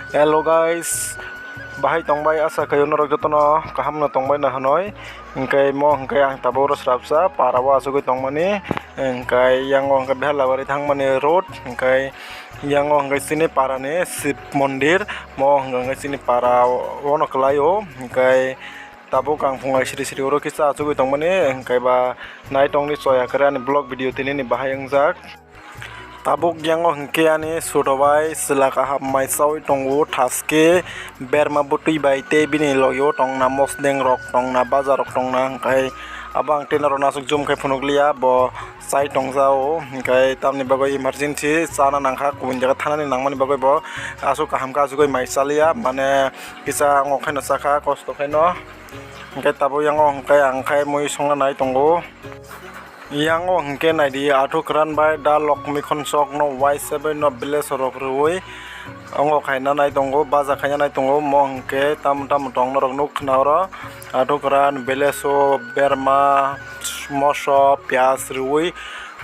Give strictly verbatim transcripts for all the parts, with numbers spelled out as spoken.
Hello guys, bahai tongbai, asa khaio norok jotono kaham no tongbai na hinoi. Hingkai mo hingkai ang tabuk oro srapsa para o achugwi tongmani. Hingkai yango hingkai Behalabari thangmani road, hingkai yango hingkai chini para ni Shiv mondir, mo hingkai chini para o no kwlai o. Hingkai tabuk ang phungai siri siri oro kisa achugwi tongmani, hingkai ba nai tongni choya kwrwi ani vlog video tini ni bahai wngjak. Tabuk yango hingke ani suto bai chwla kaham mai chaui tongo, thaske berma bwtwi bai tei bini logio tongna mosdeng rok tongna, baja rok tongna, hingkai abo ang tei norok aswk zoom khai phunukliya, bo chai tongjao, hingkai tamni bagwi emergency chana nangkha, kubun jaga thanani nangmani bagwi bo aswk kaham khe achugwi mai chaliya, mane kisa ongkhai no chakha kosto khaino, hingke tabuk yango hingke ang khai mui songna nai tongo. Yango hingke naidi, athuk kwran bai da lokmi khonsok no Y seven no village rok rwui ongo khaina nai tongo, baja khaina nai tongo, mo hingke tamo tamo tong norok nuk khna oro. Athuk kwran village o berma, moso, piyaj rwui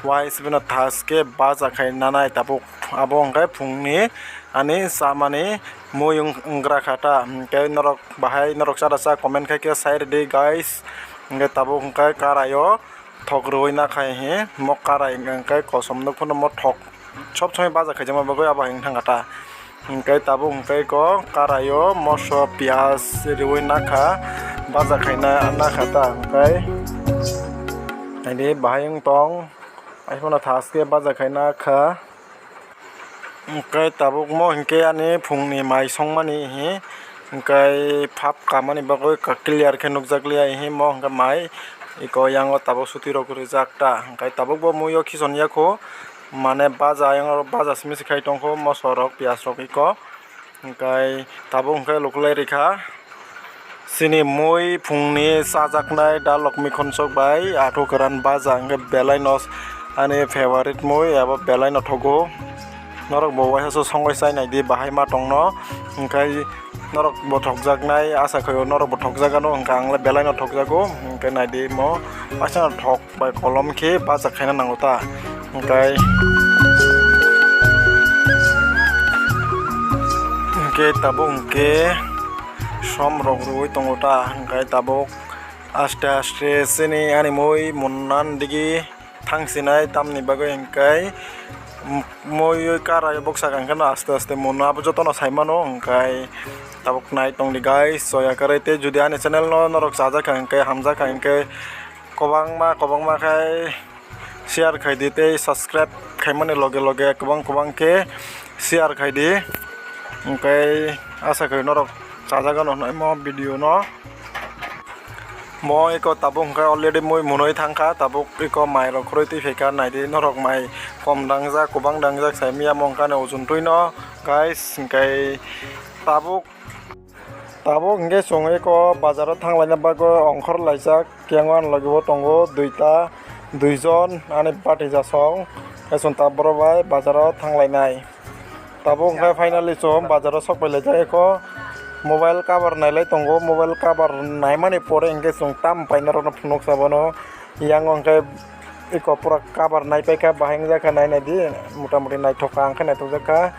Y seven no thaske baja khaina nai tabuk. Abo hingke phungni ani chamani mui wng-, wnggra kha ta, hingke norok bahai norok chara cha comment khai khe sai rwdi guys, hingke tabuk hingke karai o. Thok rwui nakha hi mo karai hwnkhe kosom nukphano mo thok sob somoi baja khaijakma bagwi abo hai wng thangkha ta. Hwnkhe tabuk hwnkhe ko karai o moso piyaj rwui nakha baja khaina nakha ta hwnkhe naidi bahai wng tong aifano thaske baja khaina kha. Hwnkhe tabukmo hinkhe ani phungni mai songmani hi, hwnkhe phap kamani bagwi clear khe nukjakliya himo hwnkhe mai eko yango tabuk sutirok rijak ta, hwnkhe tabukbo muiyo khison yakho, mane baja ayang baja simi se khai tongkho mosorok piyajrok eko, hwnkhe tabuk hwnkhe lukulai rikha. Chini mui phungni chajaknai da lokmi khonsok bai athuk kwran baja hwnkhe belai no ani favorite mui abo belai no thogo. Norok bo waisa se songwi chai naidi bahai ma tongno hwnkhe norok bo thokjaknai asa khaio norok bo thokjagano hwnkhe ang le belai no thokjago hwnkhe naidi mo waisa no thok. Bai kolom khe baja khaina nango ta, hwnkhe, hwnkhe tabuk hwnkhe som rok rwui tongo ta, hwnkhe tabuk aste aste chini ani mui munan digi thang sinai tamni bagwi hwnkhe mui karai boksa hwnkhe no aste aste muno abo jotono sai mano, hwnkhe tabuk nai tongdi guys, soya kwrwi tei jodi ani channel no norok chajak kha hwnkhe hamjak kha hwnkhe. Kwbangma kwbangma khe share khaidi tei subscribe khaimani loge loge kwbang kwbang khe share khaidi, hwnkhe asa khe norok chajagano hinwi mo video no. Mo eko tabuk hwnkhe already mui munoi thangkha, tabuk eko mai rok khurui twi phaikha, naidi norok mai kom dangjak kwbang dangjak sai miya mo wngkha ni ojon twi no guys, hwnkhe tabuk. Tabuk hwnkhe chwng eko bazaro thanglaina bagwi ongkhor laijak, kiyang ani logi o tongo duita, duijon ani bati jasong, tei chwng tabuk borok bai bazaro thanglainai. Tabuk hwnkhe finally chwng bazaro sok pai laijak, eko mobile cover nailai tongo, mobile cover naimani pore hwnkhe chwng tamo paina rokno phunuksa bono, yango hwnkhe eko pura cover naipaikha, bahai wngjakha, nainai di, mota moti naithok kha, ang khe naithokjakha.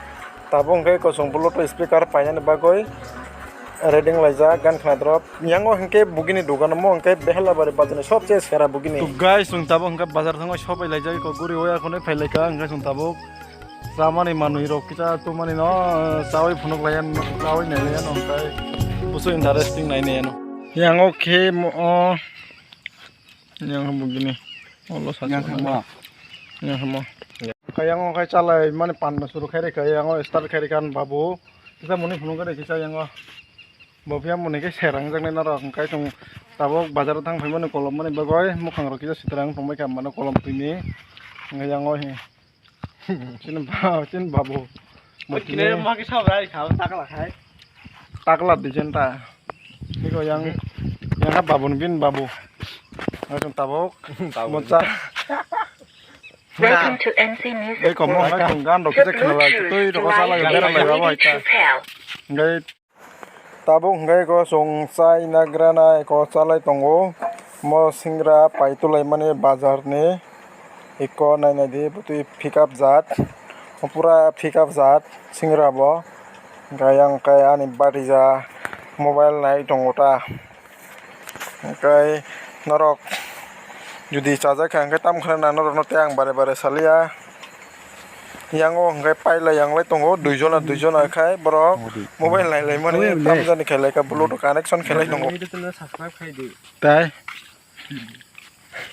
Tabuk hwnkhe kosong Bluetooth speaker painani bagwi ready wnglaijak gan khna drop. Yango hwnkhe bugini dogano mo hwnkhe Behelabari bazarni sobse sera bugini. To guys, chwng tabuk hwnkhe bazar thangwi sobai laijak, eko guri oya khwnwi phai laikha, hwnkhe chwng tabuk chamani manwi rok kisa tumani no chawi phunuk laiya, chawi nai laiya no, hwnkhe busu interesting nai naiya no. Yango khe mo, o, Yang habo gini. Olo sa. Yang habo. Yang habo. Kaya ngo kai chalai mani panna suru khai rikha, yang o start khai rikha babu. Kisa muni phunuk khai rikha yang o. Bo phiya muni khe serang jaknai norok, hwnkhe chwng tabuk bazar o thang phaimani kolom mani bagwi mukhang rok kisa sitrang tongbai kha mano kolom twini. Hwnkhe yang o hi. Chini ba-, chini babu. Bo kine ma khe sabra ai kha, takla khai. Takla di jen ta. Niko yang, yang kha babu ni bin babu. Ngai tong tabuk. Tabuk. Mocha. Welcome to N C Music Ei komo World. Hai tong gan rok kisa khnala twi rok sala bera lai babo hai ta. Ngai Tabuk hwnkhe eko chwng chai nagrana eko chalai tongo. Mo singra paitulaimani bazarni eko nainai di bwtwi pickup jat, pura pickup jat singra bo. Hwnkhe yang khe ani barija mobile nai tongo ta. Hwnkhe norok jodi chajak kha hwnkhe tamo khna norokno tei ang bare bare saliya. Yang o hwnkhe pailai yang lai tongo, dui jona, dui jona khai borok mobile nai lai mani, tamjani khe lai kha, Bluetooth connection khe lai tongo. Tai.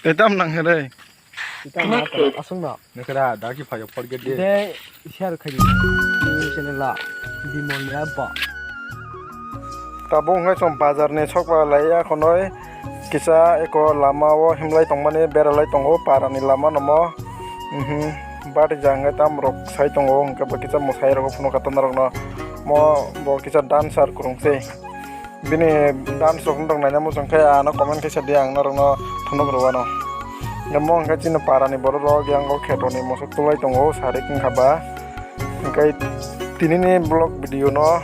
Tei tam nang re. Aswk no. Nokra daki phaio forget de. Tei share khai di. Channel la. Bimol ni abba. Tabuk hwnkhe chwng bazar ni sokba lai ya khonoi kisa eko lama o himlai tongmani beralai tongo para ni lama no mo. Mhm. Bari jang hwnkhe tam rok sai tongo hwnkhe bo kisa mwsai rok phunukha tong norok no. Mo bo kisa dancer kwrwng se. Bini dance rok wng tong naina muchung khe ano comment khe sa di, ang norok no phunuk rw ano. Hwnkhe mo hwnkhe chini para ni borok rok yang o kheto ni mosok tulai tongo, sarik wngkha ba. Hwnkhe tini ni vlog video no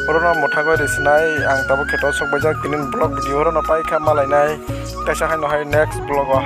oro no mwthangwi rw sinai, ang tabuk kheto sok baijak, tini ni vlog video oro no paikha, malainai kaisa haino hai next vlog o.